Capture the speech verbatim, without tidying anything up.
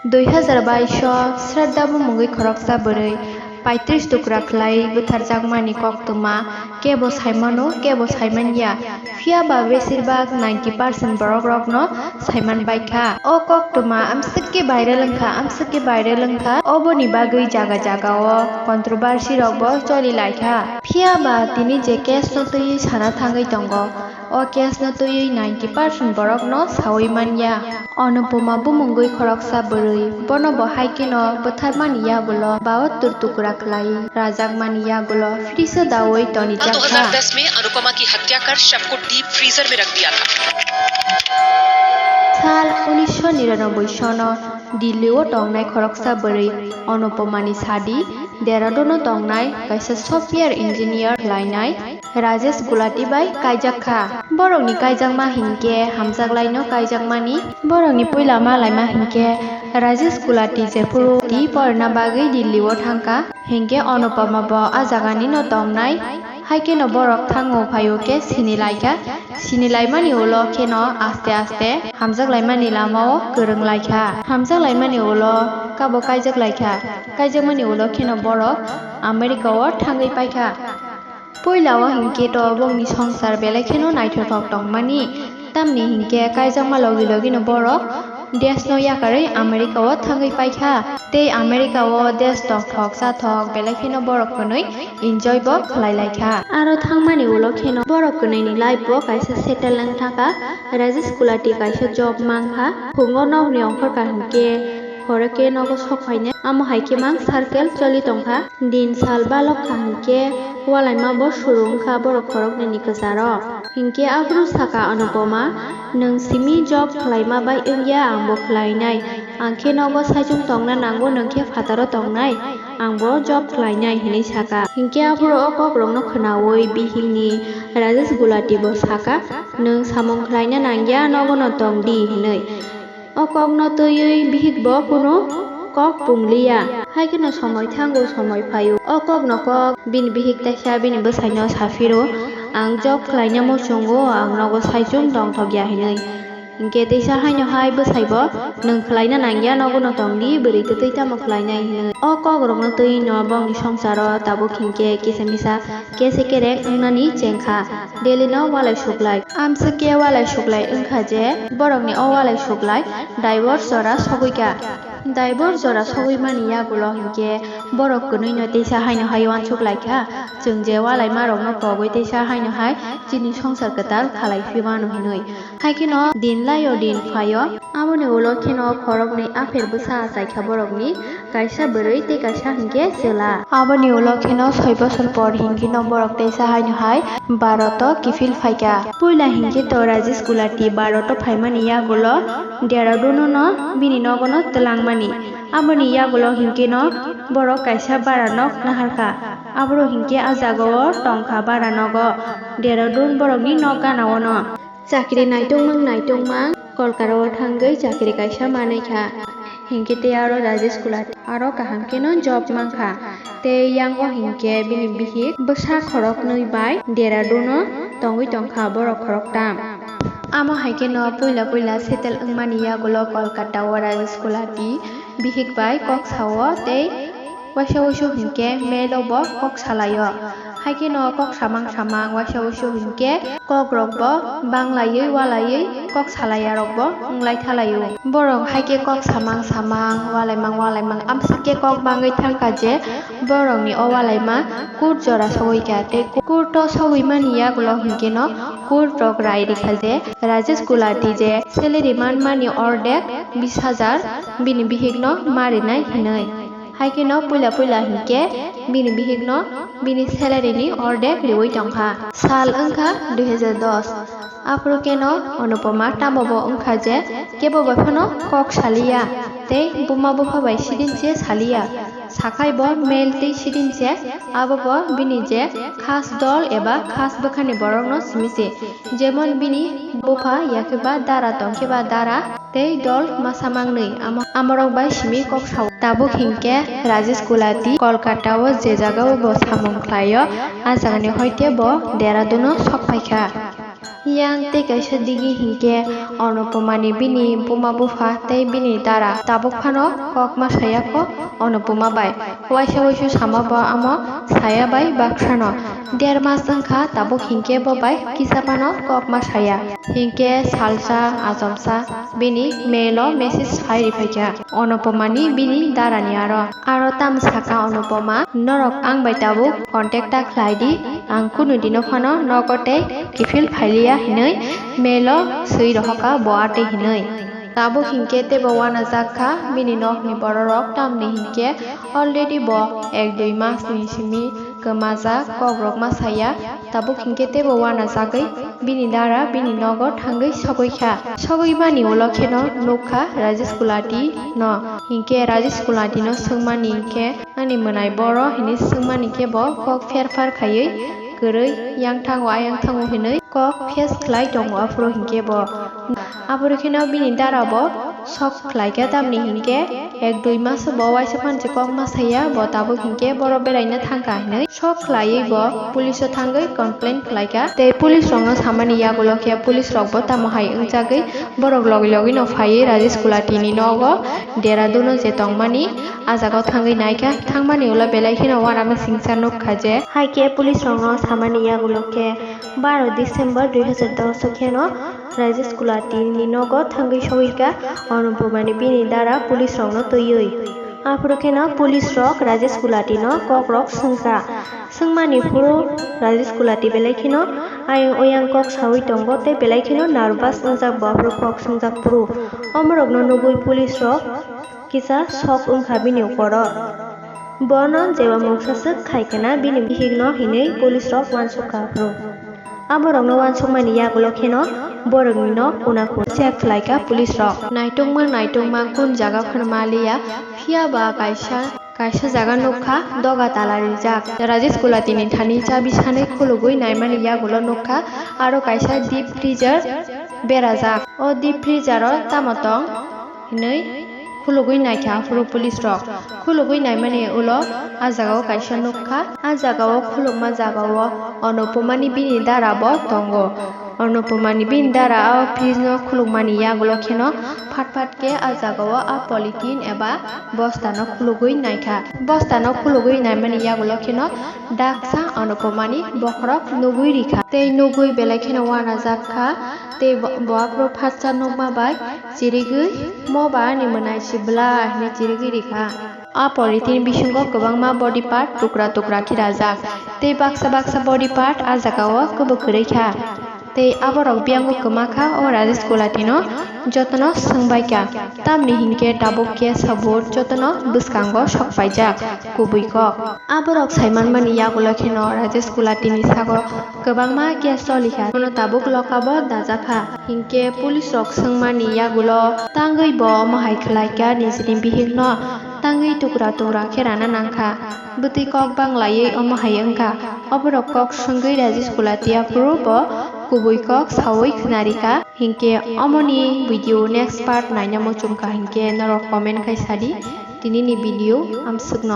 Dui hazar bais o Shraddha bumungwi khoroksa bwrwi paitris tukra khlai bwtharjakmani koktwma kebo saimano, kebo saimanya. Phiya ba besirbak ninety percent borokrokno saiman baikha. O koktwma amswk khe viral wngkha, amswk khe viral wngkha. Oboni bagwi jaga jagao controversy rokbo choli laikha. Phiya ba tini je case no twiwi sana thangwi tongo, o case no twiwi ninety percent borokno sawi manya. Anupama bumungwi khoroksa bwrwi, bono bo hai kheno bwtharmani yagulo bahattor tukra khlai rajakmani yagulo friso dawi tonijak kha. दो हज़ार दस में अनुपमा की हत्या कर शव को deep freezer में रख दिया था। Sal unisho niranoboi sono Delhi o tongnai khoroksa bwrwi Anupama ni sadi Dehradun o tongnai kaisa software engineer khlainai Rajesh Gulati bai kaijak kha. Borokni kaijakma hinkhe hamjaklaino kaijakmani. Borokni puila malaima hinkhe Rajesh Gulati jephuru twi porna bagwi Delhi o thangkha, hinkhe Anupama bo a jaganino tongnai. Haikheno borok thango phaio khe sini laikha. Sini laimani ulo kheno aste aste hamjaklaimani lamao kwrwng laikha. Hamjaklaimani ulo kabo kaijak laikha. Kaijakmani ulo kheno borok America o thangwi paikha. Puila o hinkhe to bongni songsar belai kheno naithothok tongmani, tamni hinkhe kaijakma logi logi no borok desh no yakarwi America o thangwi paikha, tei America o desh tongthok chathok belai kheno borok kwnwi enjoy bo khlai laikha. Aro thangmani ulo kheno borok kwnwi ni life bo kaisa settle wng thangkha. Rajesh Gulati kaisa job mankha, phungo nokni ongkhorkha hinkhe horo khe nogo sok phainai, amo hai khe mang circle choli tongkha. Din sal balok kha hinkhe walaima bo suru wngkha borok khoroknwi ni kwcharo. Hinkhe aphuru sakha Anupama, "Nwng simi job khlaima bai wngya, ang bo khlainai. Ang khe nogo saichung tongna nango, nwng khe phataro tongnai, ang bo job khlainai," hinwi sakha. Hinkhe aphuru o kokrokno khwnawi bihikni Rajesh Gulati bo sakha, "Nwng samung khlaina nangya, nogono tongdi," hinwi. O kokno twiwi bihik bo kunu kok pungliya. Hai kheno somoi thango, somoi phaio. O kokno kok bini bihik teisa bini bwsaino saphiro, "Ang job khlaina muchungo, ang nogo saichung tongthokya," hinwi. Hinkhe teisa haino hai bwsai bo, "Nwng khlaina nangya, nogono tongdi, bwrwi twtwi tamo khlainai," hinwi. O kokrokno twiwino bongni songsaro tabuk hinkhe kisa misa kese kereng wngnani chengkha. Delhi no walai suklai. Amswk khe walai suklai wngkha je borokni o walai suklai divorce jora sogwikha. Divorce jora sogwimani yagulo hinkhe borok kwnwino teisa haino hai uansuk laikha, "Chwng je walaimarokno pogwi teisa haino hai chini songsar kwtal khalai phi mano," hinwi. Hai kheno din laio din phaio. Aboni ulo kheno khoroknwi apher bwsa achaikha borokni, kaisa bwrwi tei kaisa hinkhe chwla. Aboni ulo kheno soi bosor por hinkheno borok teisa haino hai Bharat o kiphil phaikha. Puila hinkhe to Rajesh Gulati Bharat o phaimani yagulo Dehradun o no bini nogo no twlangmani. Aboni yagulo hinkheno borok kaisa bara nok naharkha. Aboro hinkhe a jagao tongkha bara nogo, Dehradun borokni nok gana o no. Chakri naitongmang naitongmang Kolkata o thangwi chakri kaisa manwi kha. Hinkhe tei aro Rajesh Gulati aro kaham kheno job mankha. Tei yango hinkhe bini bihik bwsa khoroknwi bai Dehradun o tongwi tongkha borok khoroktam. Amo hai kheno puila puila settle wngmani yagulo Kolkata o Rajesh Gulati bihik bai kok sao tei waisa wuisu hinkhe mail o bo kok salaio. Hai kheno kok samang samang waisa wuisu hinkhe kokrok bo banglaiwi walaiwi kok salaiyarok bo wnglai thalaio. Borok hai khe kok samang samang walaimang walaimang amswk khe kok bangwi thangkha je borokni o walaima court jora sogwikha tei court o sogwimani yagulo hinkheno court rok rai rikha je Rajesh Gulati je salary manmani ordek bis hajar bini bihikno ma rinai hinwi. Hai kheno puila puila hinkhe bini bihikno bini salary ni ordek riwi tongkha. Sal wngkha dui hajar dos. Aphuru kheno Anupama tamo bo wngkha je kebo bai phano kok saliya tei buma bupha bai sidin se saliya. Sakhai bo male tei sidin se, abo bo bini je khas dol eba khas bwkhani borokno simi se. Jemon bini bupha yakhe ba dara tongkhe ba dara tei dol masa mangnwi amo-, amorok bai simi kok sao. Tabuk hinkhe Rajesh Gulati Kolkata o je jaga o bo samung khlaio, a jagani hoite bo Dehradun o sok phaikha. Yang tei kaisa digi hinkhe Onupoma ni bini buma bupha tei bini dara tabuk phano kok ma saya kho Onupoma bai. Waisa waisu sama bo amo saya bai baksano. Der mas wngkha tabuk hinkhe bo bai kisa phano kok ma saya. Hinkhe salsa achomsa bini mail o message phai riphaikha Onupoma ni bini dara ni aro. Aro tam saka Onupoma, "Norok ang bai tabuk contact ta khlai di, ang kunu dino phano nogo tei kiphil phailiya," hinwi mail o swi rohorkha bo atwi hinwi. Tabuk hinkhe teibo uanajak kha bini nokni bororok, tamni hinkhe already bo ek dui mas ni simi kwmajak, kokrok ma saya. Tabuk hinkhe teibo uanajagwi bini dara bini nogo thangwi sogwi kha. Sogwi mani ulo kheno nukha Rajesh Gulati no. Hinkhe Rajesh Gulati no swngmani hinkhe, "Ani mwnai boro?" hinwi swngmani khe bo kok pherphar khaiwi kwrwi, "Yang thango, ayang thango," hinwi kok phes khlai tongo. Aphuru hinkhe bo, aphuru kheno bini dara bo sok khlaikha, tamni hinkhe ek dui maso bo waisa phansi kok ma saya, bo tabuk hinkhe boro beraina thangkha hinwi sok khlaiwi bo police o thangwi complain khlaikha. Tei police rokno samani yagulo khe police rokbo tamo hai wngjagwi borok logi logi no phaiwi Rajesh Gulati ni nogo Dehradun o je tongmani, ah jagao thangwi naikha. Thangmani ulo belai kheno uanama singcha nukha je. Hai khe police rokno samani yagulo khe baro December dui hazar dos o kheno Rajesh Gulati ni nogo thangwi sogwikha Onupoma ni bini dara police rokno twiwi. Aphuru kheno police rok Rajesh Gulati no kok rok swngkha. Swngmani phuru Rajesh Gulati belai kheno ayang oyang kok sawi tongo tei belai kheno nervous wngjak bo aphuru kok swngjak phuru. Omorokno nugwi police rok kisa shock wngkha bini ukoro. Bono jeba mungsa swk khai khna bini bihikno hinwi police rok uansukha aphuru. Aborokno uansukmani yagulo kheno borokni nok kuna kuna check khlaikha police rok. Naitokma naitokma kun jaga phano maliya, phiya ba kaisa, kaisa jaga nukha doga tala rijak. Rajesh Gulati ni thani chabi sanwi khulugwi naimani yagulo nukha aro kaisa deep freezer berajak. O deep freezer o tamo tong hinwi khulugwi naikha aphuru police rok. Khulugwi naimani ulo ah jagao kaisa nukha. Ah jagao khulukma jagao Onupoma ni bini dara bo tongo. Onupoma ni bini dara o fridge no khulukmani yagulo kheno phat phat khe ah jagao ah polythene eba bosta no khulugwi naikha. Bosta no khulugwi naimani yagulo kheno daksa Onupoma ni bokhorok nugwi rikha. Tei nugwi belai kheno uanajak kha. Tei bo, bo aphuru phatsa nukma bai chirigwi, "Mo ba ani mwnai si bwla," hinwi chirigwi rikha. A polythene bisingo kwbangma body part tukra tukra khe rajak. Tei baksa baksa body part ah jagao kwbwi kwrwi kha. Tei aborok biyangno kwma kha o Rajesh Gulati no jotono swngbai kha. Tamni hinkhe tabuk khe sabut jotono bwskango sok paijak kubui kok. Aborok saimanmani yagulo kheno Rajesh Gulati ni sago kwbangma case choli kha. Bono tabuk lokabo dajak kha. Hinkhe police rok swngmani yagulo tangwi bo omo hai khlai kha nijini bihikno. Tangwi tukra tukra khe rana nangkha. Bwtwi kok banglaiwi omo hai wngkha. Oborok kok swngwi Rajesh Gulati aphuru bo kubui kok sawi khwnarikha. Hinkhe omoni video next part naina muchungkha hinkhe norok comment khai sadi. Tinini video amswkno.